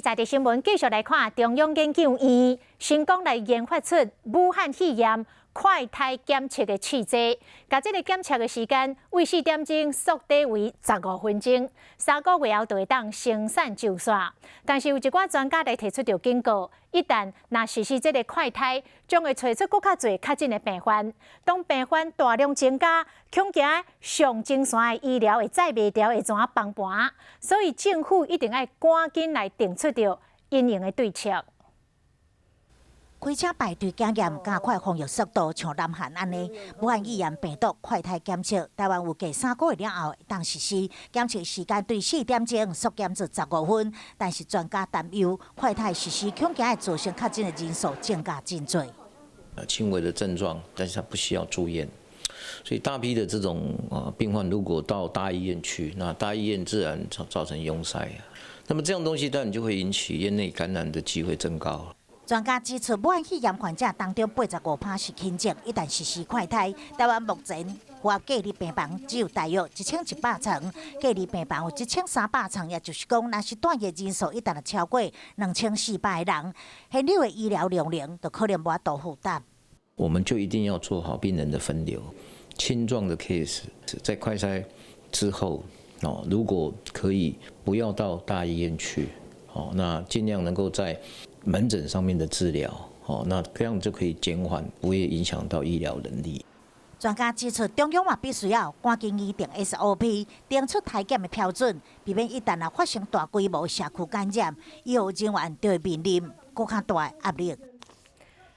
在地新聞繼續來看，中央研究院成功來研發出武漢肺炎快篩檢測的試劑，共這個檢測的時間為4點鐘縮短為15分鐘，3個月後就會當生產就線。但是有一寡專家來提出著警告，一旦若實施這個快篩，將會揣出閣較濟確診的病患。當病患大量增加，恐驚上前線的醫療會載袂牢，會怎仔崩盤？所以政府一定愛趕緊來定出著因應的對策。開車排隊檢驗，加快防疫速度，像南韓按呢，武漢肺炎病毒快篩檢測，台灣預計3個月了後會當實施。檢測時間對4點鐘縮減至15分，但是專家擔憂，快篩實施恐驚會造成確診的人數增加真濟。輕微的症狀，但是他不需要住院，所以大批的這種病患如果到大醫院去，那大醫院自然造成擁塞。那麼這樣東西當然就會引起院內感染的機會增高。專家指出，武漢肺炎患者當中85%是輕症，一旦實施快篩，台灣目前符合隔離病房只有大約1100床，隔離病房有1300床，也就是講，若是住院人數一旦超過2400個人，現有的醫療量能就可能無法度負擔。我們就一定要做好病人的分流，輕狀的 case 在快篩之後，哦，如果可以不要到大醫院去，哦，那盡量能夠在門診上面的治療，哦，那這樣就可以減緩，不會影響到醫療能力。專家指出，中央嘛必須要趕緊擬定 SOP，定出篩檢的標準，避免一旦若發生大規模社區感染，醫護人員就會面臨閣較大的壓力。